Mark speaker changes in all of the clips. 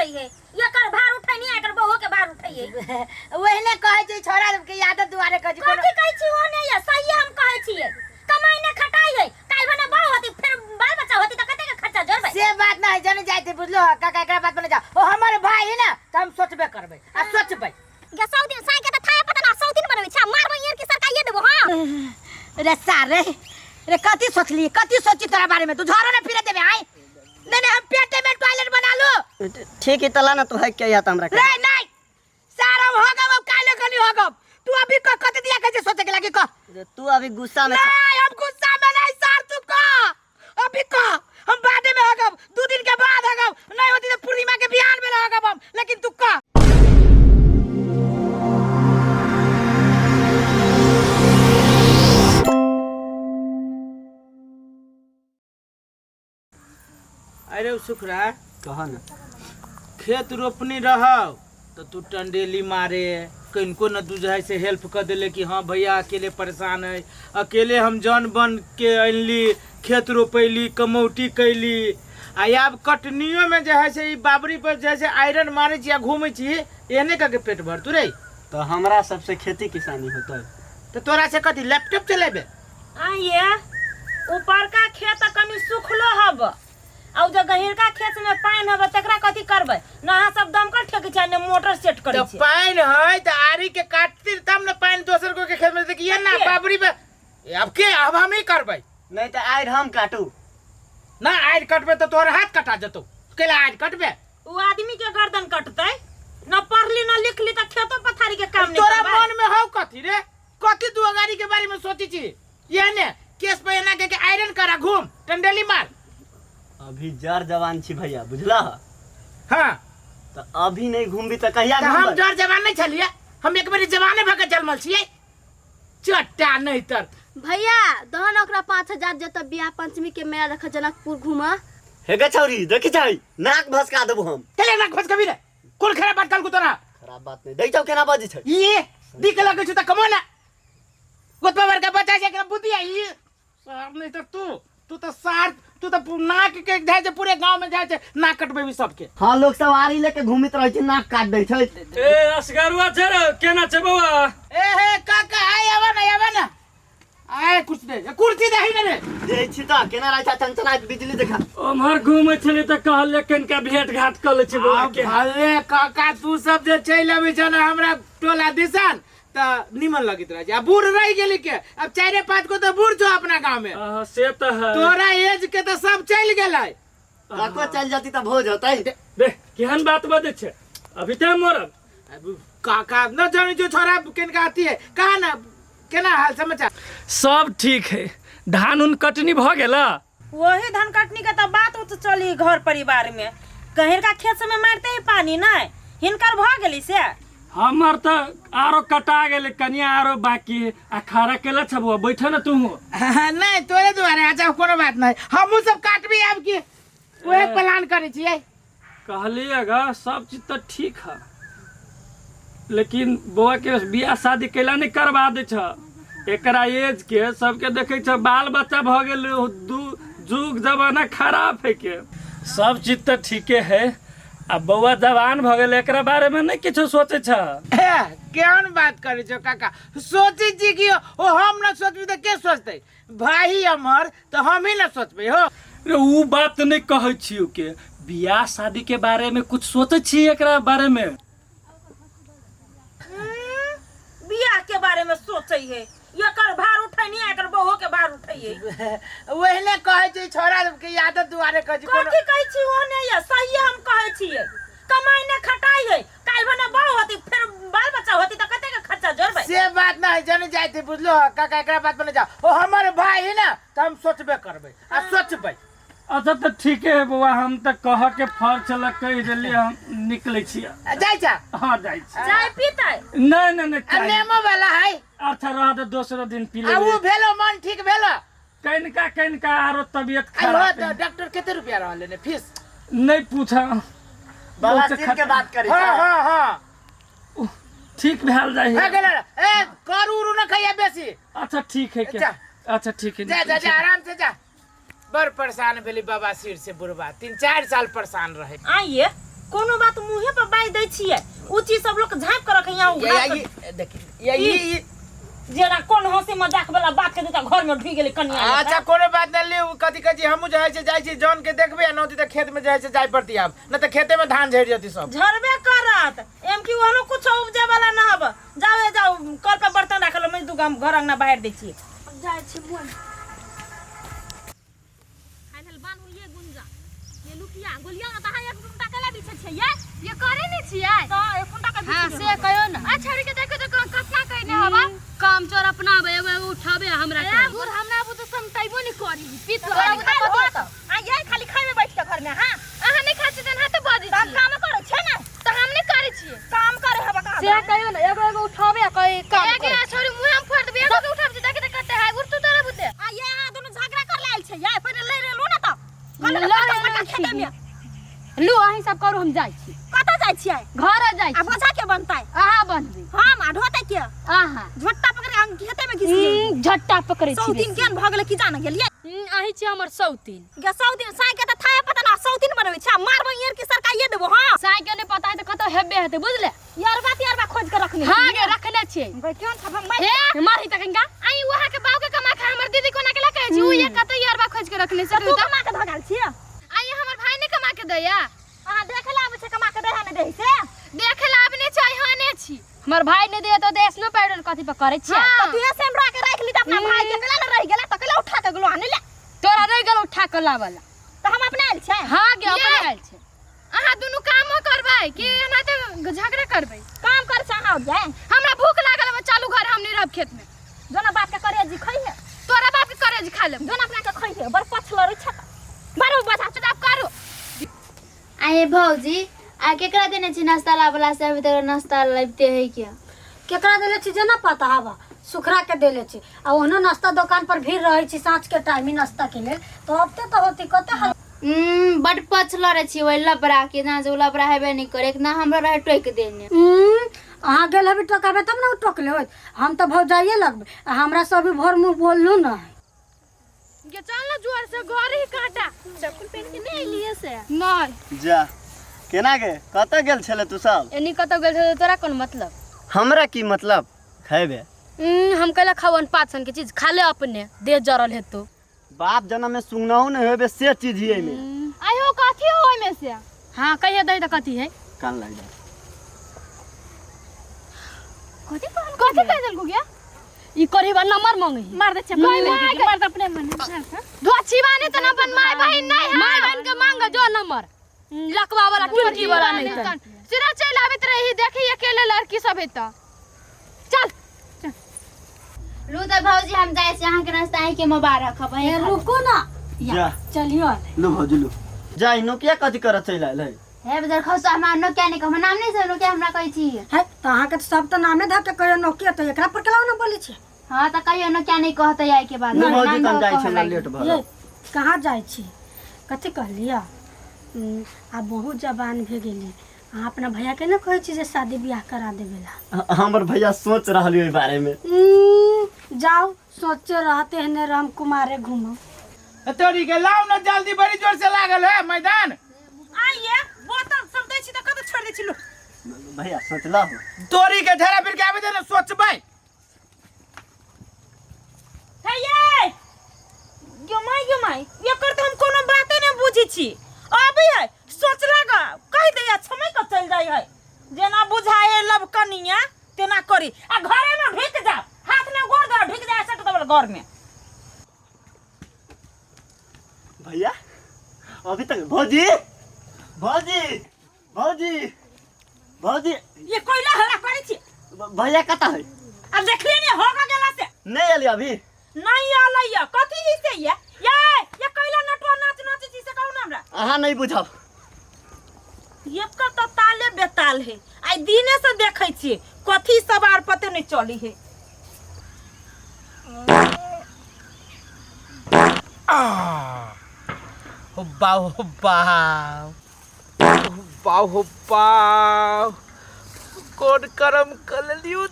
Speaker 1: सोचै है। एकर भार उठैनी, एकर बहु के भार उठैये।
Speaker 2: ओहने कहै छै छोरा के आदत दुआरे कहै छै।
Speaker 1: कथी कहै छी ओ नै है, सही हम कहै छियै। कमाई ने खटाई है, काल्हि भने बहु होती फेर बाल बच्चा होती त कते के खर्चा जोड़बै?
Speaker 2: से बात नहीं जाने जाए थे बुझलो काका, एकरा बात पर जाओ। ओ हमर भाई है ना त हम सोचबे करबै आ सोचबै।
Speaker 1: गे 100 दिन साई के त थाए पता ना 100 दिन बनबै छै, मारबै यार की सरकाइए देबो। हां
Speaker 2: रे सारे रे कथी सोचली, कथी सोची तोरा बारे में? तू झरो ने फिरे देबे आइ। नहीं नहीं हम पेटे में टॉयलेट बना लो।
Speaker 3: ठीक है तला ना तू है क्या आता हमरा
Speaker 2: रे नहीं सारा हो गब, अब काले गली हो गब। तू अभी क कत दिया के सोचे के लागी क?
Speaker 3: तू अभी गुस्सा में
Speaker 2: नहीं, हम गुस्सा में नहीं सार, तू क अभी क, हम बादे में हो गब, 2 दिन के बाद हो गब, नहीं होती तो पूर्णिमा के बिहान में हो गब हम, लेकिन तू क।
Speaker 4: अरे सुखरा
Speaker 3: कह ना,
Speaker 4: खेत रोपनी रहो तो तू टंडेली मारे कनको न दूजे से हेल्प कर दिले कि हाँ भैया अकेले परेशान है, अकेले हम जन बन के अनली, खेत रोपैली, कमौटी कैली। आ आब कटनियो में जे है से ई बाबरी पर जे है से आयरन मारे छी आ घूमै छी, एहने करके पेट भर तू रे।
Speaker 3: तो हमरा सबसे खेती किसानी होतै
Speaker 4: तो तोरा से कथी लैपटॉप चलेबे?
Speaker 1: आइए ऊपरका खेत कनी सुखलो हब, आ जे गहिरका खेत में पानि हब तकरा कथी करबै? न अहाँ सब दमकल ठेकै छै ने मोटर सेट करै
Speaker 4: छै। पानि है त आरी के काटती तब ने पानि दोसर को के खेत में देखिए ना बाबरी पे। अब के अब हम ही करबै?
Speaker 3: नहीं त आरि हम काटू
Speaker 4: ना, आरि कटबे त तोहर हाथ कटा जतौ, केला आरि कटबे?
Speaker 1: उ आदमी के गर्दन कटतै, न पढ़ली न लिखली त खेतो पथारी के काम नहीं
Speaker 4: तोरा
Speaker 1: करबै।
Speaker 4: मन में हौ कथी रे? कथी तू अगाड़ी के बारे में सोची छी? ये ने केस पे एना के आयरन करा घूम टंडेली मार।
Speaker 3: अभी जर जवान छी भैया बुझला?
Speaker 4: हाँ
Speaker 3: तो अभी नहीं घूमबी त कहिया
Speaker 4: त हम
Speaker 3: घूमबै?
Speaker 4: जर जवान नहीं छलिए, हम एक बेरी जवाने भके जन्मल छिए। चट्टा नहीं तर
Speaker 5: भैया दहन ओकरा 5000 जत बियाह पंचमी के मेला रख जनकपुर घूमा।
Speaker 3: हे गे छौरी देखी छै नाक भसका देबो हम।
Speaker 4: चले नाक भसकबी रे, कोन खराब बात कहलको तोरा?
Speaker 3: खराब बात नहीं, देख जाओ केना बजै छै।
Speaker 4: ये दिख लगै छै त कमो ना गोतबा बड़का बच्चा छै, एकरा बुद्धि आई सार नहीं त तू तू त सार, तू त नाक के जाय छै पूरे गांव में जाय छै नाक कटबेबी सबके।
Speaker 3: हां लोग सब आरी लेके घूमित रहै छै नाक काट दै छै।
Speaker 6: ए असगरुआ छै रे, केना छै बौआ?
Speaker 4: ए हे काका आय आवा ना, आवा ना, आय कुर्सी दे, कुर्सी दे ही ना रे।
Speaker 3: दे छी त केना रहै छै चंचनाइत बिजली देखा।
Speaker 6: ओम्हर घूमै छलै त कहल कनिका भेंट घाट क लै छी बौआ के।
Speaker 4: अरे काका तू सब जे चलि अबै छ ना हमरा टोला दिसन त निमन लगैत रहै छै। आ बूढ़ रहि गेली के अब 4-5 गो त बूढ़ छौ अपना गांव में।
Speaker 6: से त है।
Speaker 4: तोरा एज के त सब चलि गेलै।
Speaker 3: काको चलि जती त भोज होतै।
Speaker 6: देख केहन बात बजै छै, अभी त मरब।
Speaker 4: अब काका न जानै जो छोरा केनका अथी है, कहा ना केना हाल समाचार?
Speaker 6: सब ठीक है। धान उन कटनी भ गेल?
Speaker 1: वही धान कटनी के त बात उत चली घर परिवार में, गहिरका खेत सब में मारते ही पानी नहीं, हिनकर भ गेली से।
Speaker 6: हमर त आरो कटा गेलै कनिया आरो बाकी आ खारा केला छ बौआ, बैठ न तू।
Speaker 4: नहीं तोरे दुआरे अच्छा कोनो बात नहीं, हमहू सब काटबी आब की ओहे प्लान करै छियै।
Speaker 6: कहलियै ग सब चीज त ठीक है, लेकिन बौआ के बियाह शादी कैला नहीं करवा दै छ? एकरा एज के सबके देखै छ बाल बच्चा भ गेल, दू जुग जमाना खराब है के। सब चीज त ठीके है, आ बौआ जवान भ गेल एकरा बारे में नहीं किछो सोचे छ।
Speaker 4: केहन बात करै छौ काका, सोचै छी कि ओ हम न सोचबी त के सोचतै? भाई हमर त हम ही न सोचबै हो।
Speaker 6: रे उ बात नहीं कहै छियौ के बियाह शादी के बारे में कुछ सोचै छी एकरा बारे में?
Speaker 1: बियाह के बारे में सोचै है, एकर भार उठैनी एकर बहु के भार उठैये।
Speaker 4: ओहने कहै छै छोरा के आदत दुआरे कहै छै।
Speaker 1: कथी कहै छी ओ नै है, सही हम कहै छियै। कमाई ने खटाई है, काल्हि भने बहु होती फेर बाल बच्चा होती त कते के खर्चा जोड़बै?
Speaker 4: से बात नहीं जाने जाए थे बुझलो काका, एकरा बात पर जाओ। ओ हमर भाई है ना त हम सोचबे करबै आ सोचबै।
Speaker 6: अच्छा त ठीक है बौआ, हम त कह के फर्ज छल कहि देलियै, हम निकलै छियै।
Speaker 4: जाइ छा?
Speaker 6: हाँ जाइ छी।
Speaker 1: चाय पीतै?
Speaker 6: नहीं नहीं नहीं,
Speaker 4: आ
Speaker 6: चाय
Speaker 4: नेमो वाला है।
Speaker 6: अच्छा रह दे, दोसरो दिन पी
Speaker 4: आ
Speaker 6: लेबै।
Speaker 4: उ भेलो मन ठीक भेलो?
Speaker 6: कनिका कनिका आरो तबियत
Speaker 4: आ
Speaker 6: खराब
Speaker 4: हो त डॉक्टर कते रुपया रहल ने फीस?
Speaker 6: नहीं पूछा।
Speaker 3: बवासीर के बात करी।
Speaker 4: हां हां हां
Speaker 6: ठीक भेल जाइ
Speaker 4: है गेल। ए करू उरू न खैया बेसी।
Speaker 6: अच्छा ठीक है क्या? अच्छा ठीक है,
Speaker 4: जा जा जा आराम से जा। बड़ परेशान भेली बाबा सिर से बुढ़बा, 3-4 साल परेशान रहे।
Speaker 1: आइए कोनो बात मुँहे पर बाजि दै छियै उ चीज सब लोक झाँपि के रखै यहाँ
Speaker 4: ये ये देखी ये ये
Speaker 1: जेना कोन हंसी मजाक वाला बात के देता घर में ढुकि गेलै कनिया
Speaker 4: अच्छा कोनो बात नहीं लियौ कथी कहै छी हमहूँ जाइ छै जाइ छी जौन के देखबै आ नौती तऽ खेत में जाइ छै जाय पड़ती आब नहि तऽ खेते में धान झड़ि जेतै सब
Speaker 1: झरबे करत एम की ओहनो कुछ उपजे वाला न हब जाओ ए जाओ कल पर बर्तन राखल मैं दू गाम घर अंगना बाहर दै छियै
Speaker 5: जाइ छी मोन
Speaker 1: फाइनल बान्हू ये गुंजा ये लुकिया गोलिया ना तहाँ एक कुंटा केला बिछे छै ये
Speaker 7: ये करे नहीं छियै
Speaker 1: त एक कुंटा के
Speaker 7: हां से कहियो ना आ छोड़ी के देखो तो कतना कहने हवा
Speaker 5: काम चोर अपना आबे एगो एगो उठाबे हमरा के
Speaker 7: ए बुढ़ हमरा बुझ समतैबो नहीं करी पीत
Speaker 1: तोरा बुते कथी आ ये खाली खाइ में बैठ के घर में हां
Speaker 7: अहाँ नहीं खाइ छी तहन हाथ बजै
Speaker 1: त
Speaker 7: छी
Speaker 1: काम करै छै ना
Speaker 7: तऽ हम नहीं करै छियै
Speaker 1: काम करे हबा का
Speaker 5: से कहियो ना एगो एगो उठाबे आ कहे काम
Speaker 7: एगे
Speaker 5: करे
Speaker 7: छोड़ी मुंह हम फोड़ देबै एगो के उठाब छी देखे त कते है उठ तू तोरा बुते
Speaker 1: आ ये अहाँ दुनू झगड़ा कर लायल छै ये पहिने लड़ रहलू ना त
Speaker 5: लड़ रहल
Speaker 1: खेते
Speaker 5: छी।
Speaker 1: में
Speaker 5: लू अहीं सब करू हम जाइ छी
Speaker 1: कतऽ जाइ छियै
Speaker 5: घर जाइ
Speaker 1: आ
Speaker 5: छी
Speaker 1: बोझा के बनतै
Speaker 5: अहाँ बनबै
Speaker 1: हम आ ढोतै के
Speaker 5: अहाँ
Speaker 1: झोट्टा पकड़ के हम खेते में घिसियै
Speaker 5: झट्टा पकड़ै
Speaker 1: सौ
Speaker 5: छी
Speaker 1: दिन केहन भऽ गेलै की जाने गेलियै
Speaker 5: अहीं छी हमर सौतीन
Speaker 1: गे सौ दिन साइ के तऽ थाहे पता ना सौ दिन बनबै छै आ मारबै यार के सरकाइए देबो हां
Speaker 5: साइ के नहि पता है तऽ कतौ हेबे हेतै बुझले
Speaker 1: यारबा तियरबा खोज के रखने
Speaker 5: हाँ गे रखने छियै
Speaker 1: छी केहन छब हम मारि
Speaker 5: ए मारही त कनिका
Speaker 7: आई वहां के बाप के कमा खा हमर दीदी कोना के कहै छी उ ये कते यारबा खोज के रखने छै
Speaker 1: तू कमा के धगाल छियै
Speaker 7: आई हमर भाई ने कमा के दैया
Speaker 1: अहाँ देखे ला आबै छै कमा के दै है ने दै से
Speaker 7: देखे ला आबने छै हाने छी
Speaker 5: हमर भाई नहि दे तऽ देश नो पैडल कथी पर करै छियै
Speaker 1: तऽ तू ऐसे हमरा के राख ली तऽ अपना भाई के केला रहि गेला तऽ केला उठा के गेलो आने ले
Speaker 5: तोरा रहि गेल उठा के लावला
Speaker 1: तऽ हम अपने आयल छै
Speaker 5: हाँ गे अपने आयल छै
Speaker 7: अहाँ दुनू कामो करबै कि एनाहिते झगड़ा करबै
Speaker 1: काम कर छै अहाँ जाए
Speaker 7: हमरा भूख लागल है चालू घर हम नहीं रहब खेत में
Speaker 1: जोना बाप के करे जी खइ है
Speaker 7: तोरा बाप के करेज खा लेब
Speaker 1: जोना अपना के खइ है बड़ पछल रहे छै मारू बजा
Speaker 7: चुप करू
Speaker 5: आये भौजी आ केकरा देने छी नाश्ता लाबला से अभी तक नाश्ता लाबिते है क्या
Speaker 8: केकरा देले छी जे ना पता हवा सुखरा के देले छी आ ओहनो नाश्ता दोकान पर भीड़ रहै छी साँझ के टाइम ही नाश्ता के लेल तो अब ते होती कते हल
Speaker 5: बड पछल रहे छी ओहि लबड़ा के ना जो लबड़ा हेबे नहीं करे ना हमरा रहे टोक देने
Speaker 8: अहाँ गेल हबी टोकाबे तब ना उ टोकले होत हम तो भौजाइए लगबे आ हमरा से अभी भोर मुँह बोललू ना
Speaker 7: गे चल ना जोर से घर ही काटा
Speaker 5: चप्पल पहन के नहीं अइलिए से
Speaker 7: नहीं
Speaker 3: जा केना गे कतऽ गेल छले तू सब
Speaker 5: एनी कतौ गेल छलै तोरा कोन मतलब
Speaker 3: हमरा की मतलब खेबे
Speaker 5: हम कैला खावन पाँच के चीज खा ले अपने देह जरल हेतौ
Speaker 3: बाप जनम में सुननाहु नहीं होबे से चीज ही एमे
Speaker 7: आयो कथी हो ओइमे से
Speaker 5: हाँ कहिए दही तऽ कथी है
Speaker 3: कान लाग जा
Speaker 7: कथी कथी कह देलको गया
Speaker 5: ई करीबा नंबर मांगे
Speaker 7: मार दे चप्पल मार दे अपने मन धोछी बाने त ना अपन माय बहिन नहीं है
Speaker 5: माय बहन के मांग जो नंबर लकवा वाला टुनकी वाला नहीं त
Speaker 7: सीधा चल आबैत रही देखी अकेले लड़की सब है त चल
Speaker 5: लू तऽ भौजी हम जाइ छी अहाँके नाश्ता अहींके मुबारक हब
Speaker 8: ए रुकू ना
Speaker 3: जा
Speaker 8: चलियो
Speaker 3: लू भौजी लू जा ई नोकिया कथी करऽ चलि आयल है
Speaker 5: हे बजर खौसा हमरा नोकिया नहीं कहब नाम नहीं से नोकिया हमरा कहै छी
Speaker 8: है तऽ अहाँके तऽ सब तऽ नामे धऽ के कहियो नोकिया तऽ एकरा पर केला ना बोलै छी
Speaker 5: हाँ तऽ कहियो नोकिया नहीं कहतै आइ के बाद
Speaker 3: लू भौजी
Speaker 5: नाम
Speaker 3: तम
Speaker 5: धऽ
Speaker 3: जाइ
Speaker 5: कहऽ
Speaker 3: छै
Speaker 5: लागि।
Speaker 3: लेट भऽ
Speaker 8: ये कहाँ जाइ छी कथी कहलियै आ बहुत जवान भे गेली अहाँ अपना भैया के ना कहै छी जे शादी बियाह करा देबे ला
Speaker 3: हमर भैया सोच रहल ओहि बारे में
Speaker 8: जाओ सोचे रहते हने राम कुमारे घूमो
Speaker 4: तोरी के लाओ ना जल्दी बड़ी जोर से लागल है मैदान
Speaker 1: आइए बोतल सब दै छी तऽ कतऽ छोड़ दै छी लो
Speaker 3: भैया सोचला हो
Speaker 4: तोरी के झरा फिर के आबे दे ना सोचबै
Speaker 1: हे ये यो माय एकर तऽ हम कोनो बाते नहि बुझै छी अबै है सोचला ग कहि दैया समय के चलि जाइ है जेना बुझाए लब कनिया तेना करी आ घरे में ढुकि जाओ हाथ में गोड़ दो ढुकि जाए सट देबल घर में
Speaker 3: भैया अभी तक भौजी भौजी भौजी भौजी
Speaker 1: ये कोइला हल्ला करै छी
Speaker 3: भैया कतऽ है
Speaker 1: आ देखलिए ने हो गेला से
Speaker 3: नहीं एली अभी
Speaker 1: नहीं आलै या कथी ही से ये ये ये कोइला नटुआ नाच नाच छी से कहू ना हमरा
Speaker 3: अहाँ नहीं बुझब
Speaker 1: एकर तऽ ताले बेताल है आइ दिने से देखै छियै कथी सब आर पते नहीं चली है
Speaker 4: हो बाव हो बाव हो बाव हो बाव कोन करम कर लियौ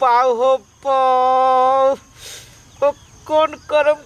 Speaker 4: बाव हो बाव हो कोन करम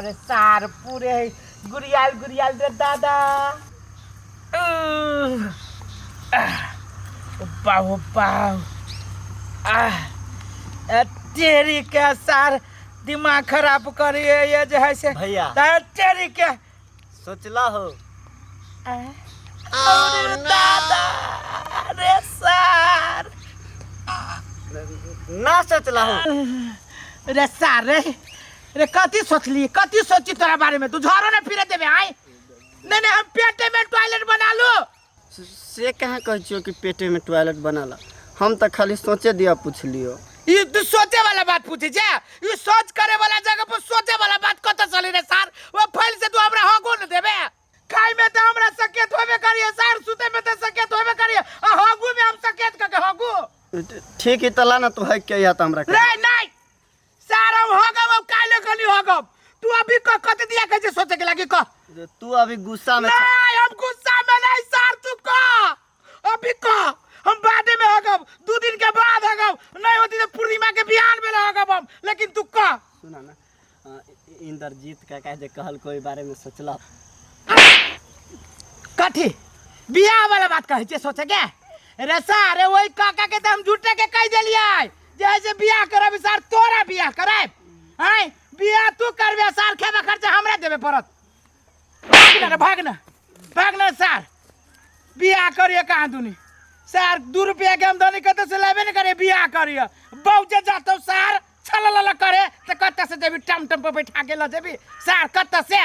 Speaker 4: अरे सार पूरे है गुरियाल गुरियाल रे दादा। बाहु बाहु आह तेरी के सार दिमाग खराब करिए ये जे है से
Speaker 3: भैया।
Speaker 4: तेरी के
Speaker 3: सोचला हो।
Speaker 4: अरे दादा रे सार
Speaker 3: ना सोचला हो
Speaker 4: रे सार रे रे कथी सोचली, कथी सोची तोरा बारे में? तू झरो ना फिरे देबे आय। नहीं नहीं हम पेटे में टॉयलेट बना लो।
Speaker 3: से कहाँ कहै छियो कि पेटे में टॉयलेट बनाला, हम तो खाली सोचे दिया पूछ लियो।
Speaker 4: ये तू सोचे वाला बात पूछे छे, ये सोच करे वाला जगह पर सोचे वाला बात कत चली रे सार? वो फैल से तू हमरा हगो न देबे। खाई में तो हमरा सकेत होबे करिए सार, सुते में तो सकेत होबे करिए, आ हगू में हम सकेत क के हगू।
Speaker 3: ठीक है तला ना तू है के या त हमरा
Speaker 4: रे नहीं सार हम हगब, अब काले कली हगब। तू अभी क कत दिया कैसे सोचे के लागी क?
Speaker 3: तू अभी गुस्सा में
Speaker 4: नहीं हम गुस्सा में नहीं सार, तू क अभी क, हम बादे में हगब, 2 दिन के बाद हगब, नहीं होती तो पूर्णिमा के बिहान में हगब हम, लेकिन तू क।
Speaker 3: सुना ना इंद्रजीत काका जे कहल कोई बारे में सोचला
Speaker 4: कथी बियाह वाला बात कहै छे सोचे के रे सार? वही काका के त हम झूठे के कह देलियै जैसे बियाह करब सार तोरा बियाह कराब, आय बियाह तू करबे सार, खेबा खर्चा हमरा देबे पड़त। भागना रे भागना भागना सार, बियाह करिए कहाँ दुनी सार, 2 रुपया के आमदनी कतौ से लेबे ने करे, बियाह करिए बौजे जातौ सार छल लल करे त कतौ से देबी, टमटम पर बैठा के ल जेबी सार कतौ से?